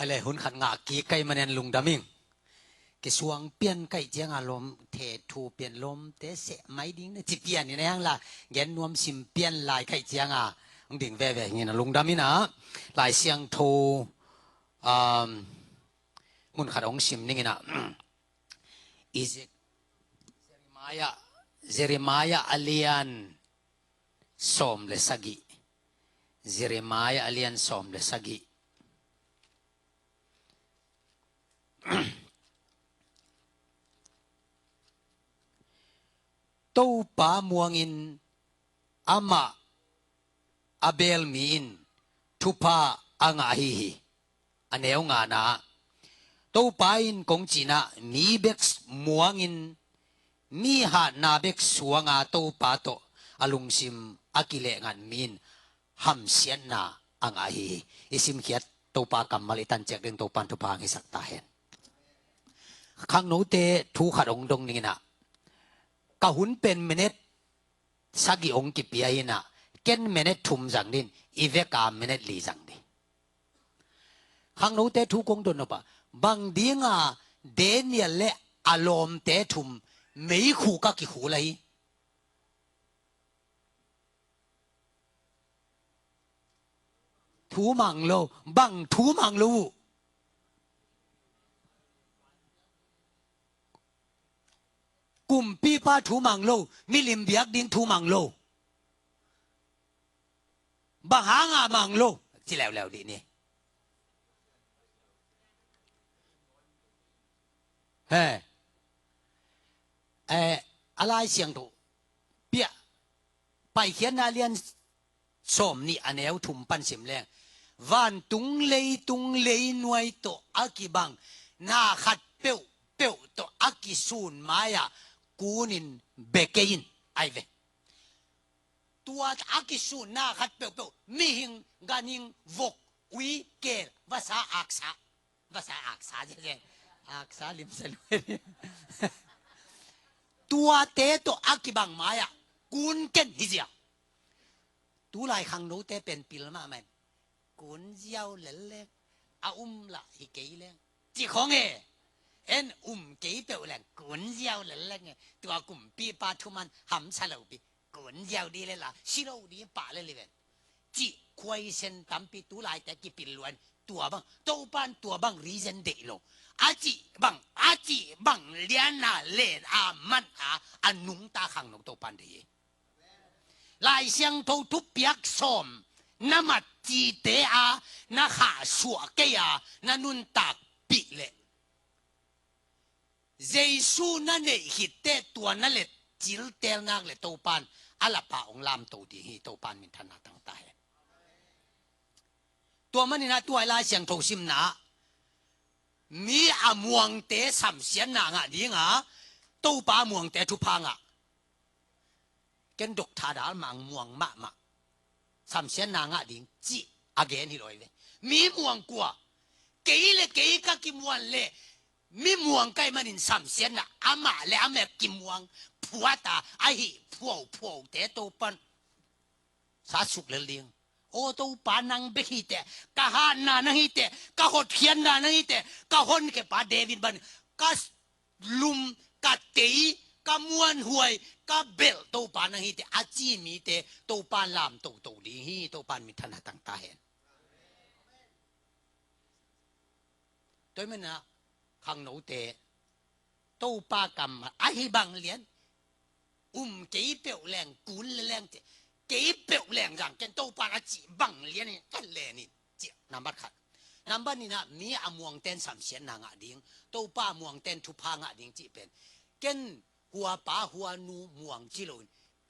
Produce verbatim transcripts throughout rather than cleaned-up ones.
A le hun khat ngah kik ka hih manin lungdam ing. Kisuang pian ka hih ciangin lawm, the thu pian lawmte seh mai ding na ci pian in a hang la, gen nuam sim pian lai ka hih ciangin hong ding veve ing in a lungdam in a. Lai Siangtho, um, mun khat hong sim ning in a. Isaac, Jeremiah, Jeremiah a lian sawm le sagih. Jeremiah a lian sawm le sagih. Topa muangin amah a beel mi in thupha a ngah ahi hi. A neu ngana ah, Topa in kong cihna, mi bek muangin, mi hatna bek suanga Topa tawh a lungsim a kilehngat mi in hamsiatna a ngah ahi hi. I simkhiat Topa kammal i tanciak ding Topa in thupha hong hisak ta hen. Khangnote thu khat hong dong ning in a, ka hun pen minute sagih hong kipia in a, ken minute thum zang ding, i vek a minute li zang ding. Khangnote thu kong dong nop a, bang dinga Daniel le a lawmte thum meikhu ka kikhul ahi. Thu mang lo, bang thu mang lo uh. Kumpipa thu mang lo, milim biak ding thu mang lo. Bang hanga mang lo, ci leuleu dih ni. He. Eh, a Lai Siangtho piah, Paikhiatna lian sawm nih a neu thum pan sim leng, vantung leitung leinuai tawh a kibang na khat peuhpeuh tawh a kisun mai-ah kunin bia kei in, ai ve. Tua a kisun na khat peuhpeuh, mihing, ganhing, vok, ui, keel, vasa, aksa. Vasa, aksa, je, je. Aksa limsa luai. Tuate tawh a kibang mai-ah kun ken hi zia. Tulai khangnote pen pil mahmah in, kun ziau lel leng, a um lah hi kei leng, ci khong e. En um kei peuh leng kun ziau lel leng e. Tua kumpipa thuman hamsa lo pi. Kun ziau dih lel a, si lo dih pah lel hi ven, cih khuaisen tampi tulaite kipil luan. Tua bang, Topan tua bang reason deih lo. A cih bang, a cih bang liana len a man a, a nungta khangno Topan deih hi. Lai Siangtho thupiak sawm na mat cite a, na khahsuah kei a, na nuntakpih leh Jesu na neih khit teh tua na let ciltel nak leh Topan a lapa hong lamto ding hi. Topan minthanna tang ta hen. Tua manin a tua i Lai Siangtho simna, mi a muangte samsiatna ngah ding a, Topa a muangte thupha ngah. Ken doctor dal mang muang mahmah, samsiatna ngah ding cih a gen hi lo hi ve. Mi muang kua? Kei le kei ka kimuan leh mi muang ka hih manin samsiatna amah le amah kimuang phuat a, ahi phuaphuate Topan sa suk lel ding. Aw Topa, nang bek hi teh, ka hatna nang hi teh, ka hotkhiatna nang hi teh, ka honkhia pa David bang, ka lum, ka tei, ka muanhuai, ka belh Topa nang hi teh, a ci mite Topa lamtoto ding hi. Topa minthanna tang ta hen. Tua hi manin a khangnote, Topa kammal ahi bang lian, um kei peuh leng kun le leng ci, kei peuh leng zang ken Topa a cih bang lian in ka len in ci, nambat khat. Nambat nihna, mi a muangten samsiatna ngah ding, Topa a muangten thupha ngah ding cih pen, ken huapa huanu muang ci lo in,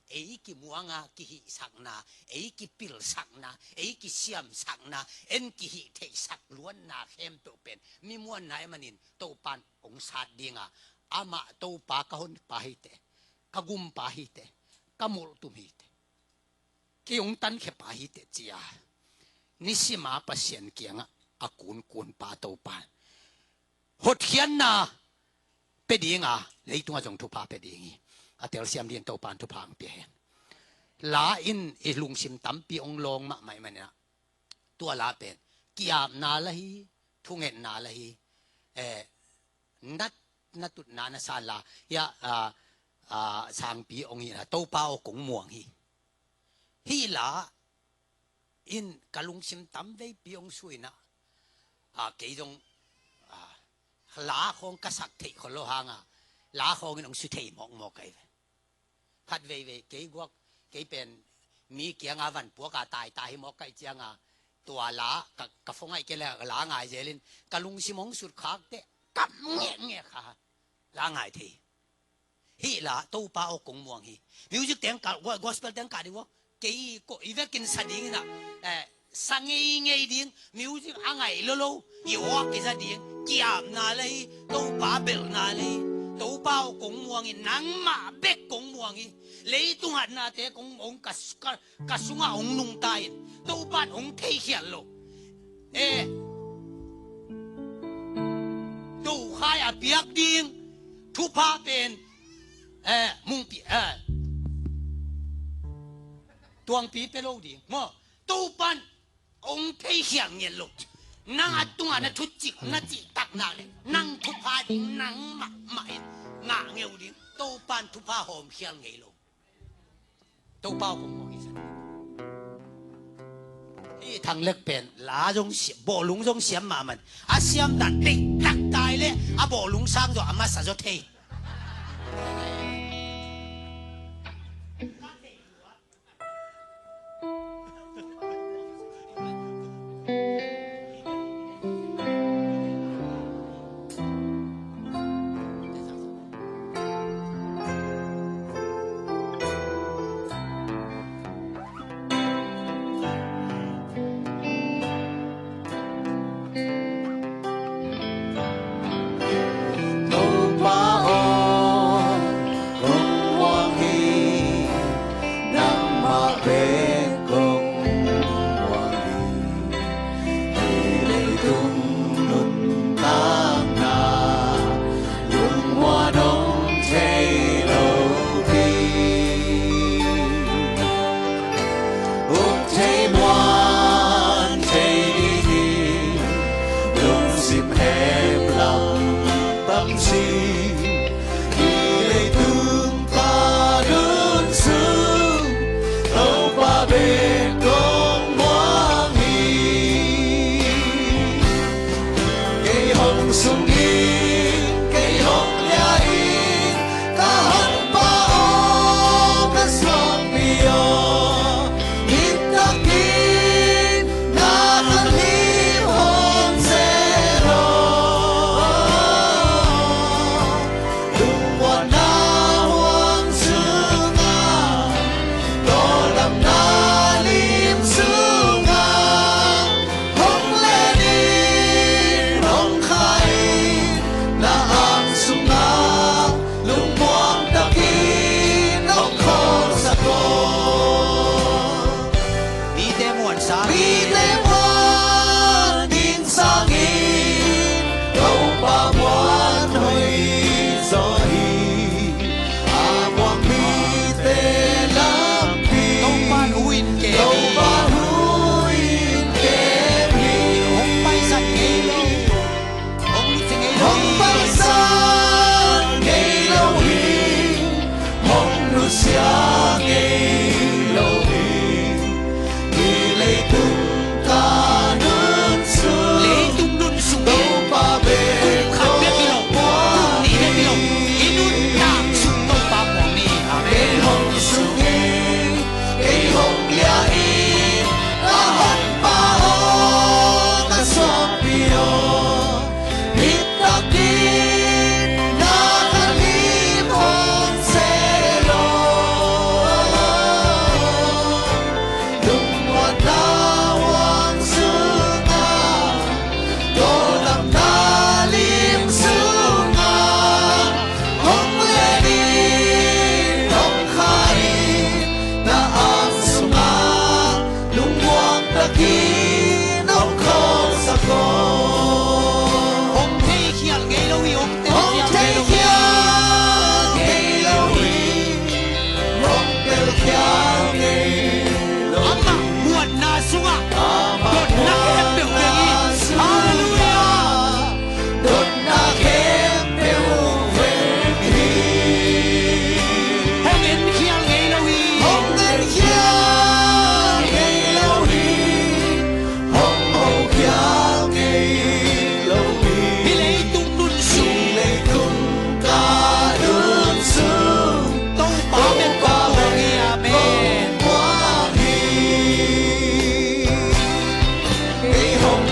ei kimuanga kihihsakna, ei kipilsakna, ei kisiamsakna, en kihihtheihsak luatna khempeuh pen mi muanna ahih manin Topan hong sat ding a, amah Topa ka honpa hi teh, ka gumpa hi teh, ka molhtum hi teh, kei hong tankhia pa hi teh ci a, nisima Pasian kiangah a kunkunpa Topan hotkhiatna pia ding a, leitungah zong thupha pia ding hi. A telsiam dingin Topan thupha hong pia hen. La in i lungsim tampi hong lawng mahmah ahih manin a, tua la pen ki-apna la hi, thungetna la hi. Eh, na, na tutna na san la. Ya, ah, ah, sangpi ong hi na, Topa aw kong muang hi. Hi la in ka lungsim tam veipi ong suina. Ah, kei zong, ah, la khong ka sak thei khol lo hanga, la khong in ong su thei mawkmawk kai ve. Khat veivei kei guak, kei pen mi kianga van puaka taita hi mawk kai cianga, tua la ka, ka phone ai ke la, la ngai zelin ka lungsim ong sut khak te, kap ngekngek kha, la ngai thei. Hi la, Topa aw kong muang hi. Music teng ka, go-, gospel teng ka di vo. Kei ko i vekin sa ding ina, eh, sa ngeingei ding, music a ngai lolo, i awk i za ding, kiapna lei, Topa belhna lei, Topa aw kong muang hi, nangmah bek kong muang hi. Leitung hatnate kong ong ka, ka, ka sunga ong nungta in, Topan ong theikhial lo. Eh, Tokhai a piak ding thupha pen, eh, mungpi, eh, tuangpi pe lo ding maw. Topan ong theikhial ngen lo. Nang a tunga na thucik na cihtak nak le, nang thupha ding nang mahmah in ngah ngeu ding. Topan thupha hawmkhial ngei lo. Topa aw kong muang hi san. Hi Thang Lek pen la zong siam, bawlung zong siam mahmah in, a siam dan deihtak tai le a bawlung sang zaw a masa zaw thei.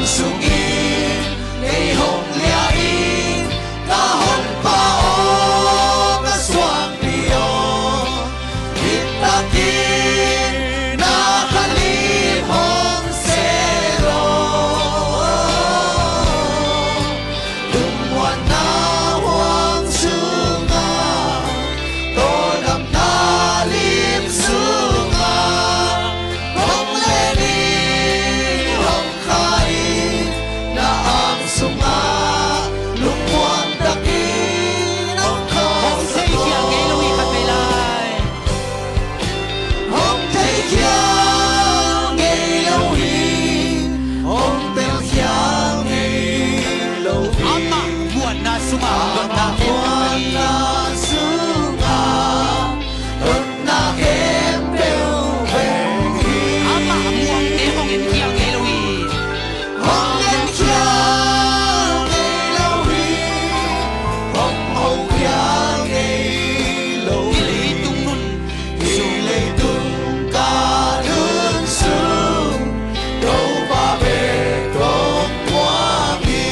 Sungin kei hong liah in, ka Honpa aw, ka suangpi aw, bitak in na ka lim hong sel aw. Lungmuanna huang sungah, tawldamna lim sungah, hong len in, hong khai in, na ang sungah lungmuang takin hong khawlsak aw. Hong theikhial ngei lo hi khat vei lai. Hong theikhial ngei lo hi, hong telkhial ngei lo hi. Amah muanna sungah hong dotna khempeuh hi. Amah muangte hong enkhial ngei lo hi. Hong enkhial ngei lo hi, hong hokhial ngei lo hi. Hih leitung nun, hih leitung ka nun sung, Topa bek hong muang hi.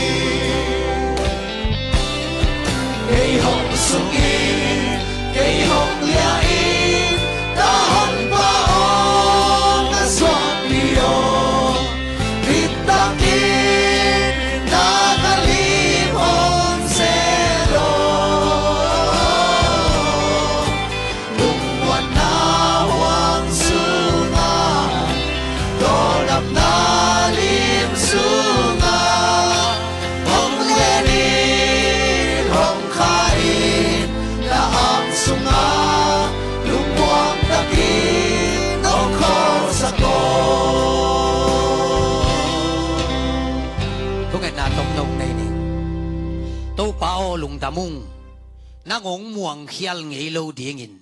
Kei hong sungin, kei hong liah in, ka Honpa aw, ka suangpi aw, bitak in na ka lim hong sel aw. Lungmuanna huang sungah, tawldamna lim sungah, hong len in, hong khai in, na ang sungah lungmuang takin hong khawlsak aw. Thungetna tomno nei ning. Topa aw, lungdam ung. Nang hong muangkhial ngei lo dingin,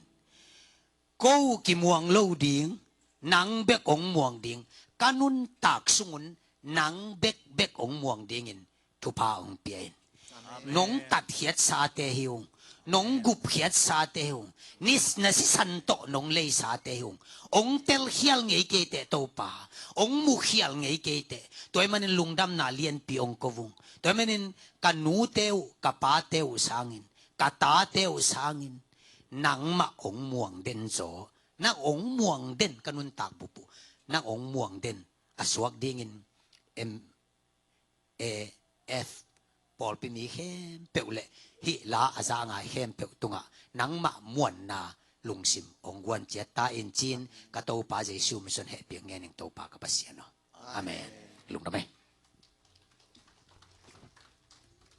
ko kimuang lo ding, nang bek hong muang ding, ka nuntak sungun nang bekbek hong muang dingin thupha hong pia in. Amen. Nong tatkhiatsate hi ung, nong gupkhiatsate hi ung, ni, na sisan tawh nong leisate hi ung. Hong telkhial ngei kei teh Topa, hong mukhial ngei kei teh. Tua ahih manin lungdamna lianpi hong ko ung. Tua ahih manin ka nute uh, ka pate uh sangin, ka tate uh sangin, nangmah hong muang den zaw, nang hong muang den ka nuntak bup uh, nang hong muang den a suak dingin M A F pawlpi mi khempeuh le hih la a za ngai khempeuh tungah nangmah muanna lungsim hong guan ciat ta in ci-in ka Topa Jesu min suang hehpih ngen ing Topa ka Pasian aw. Amen. Lungdam ei.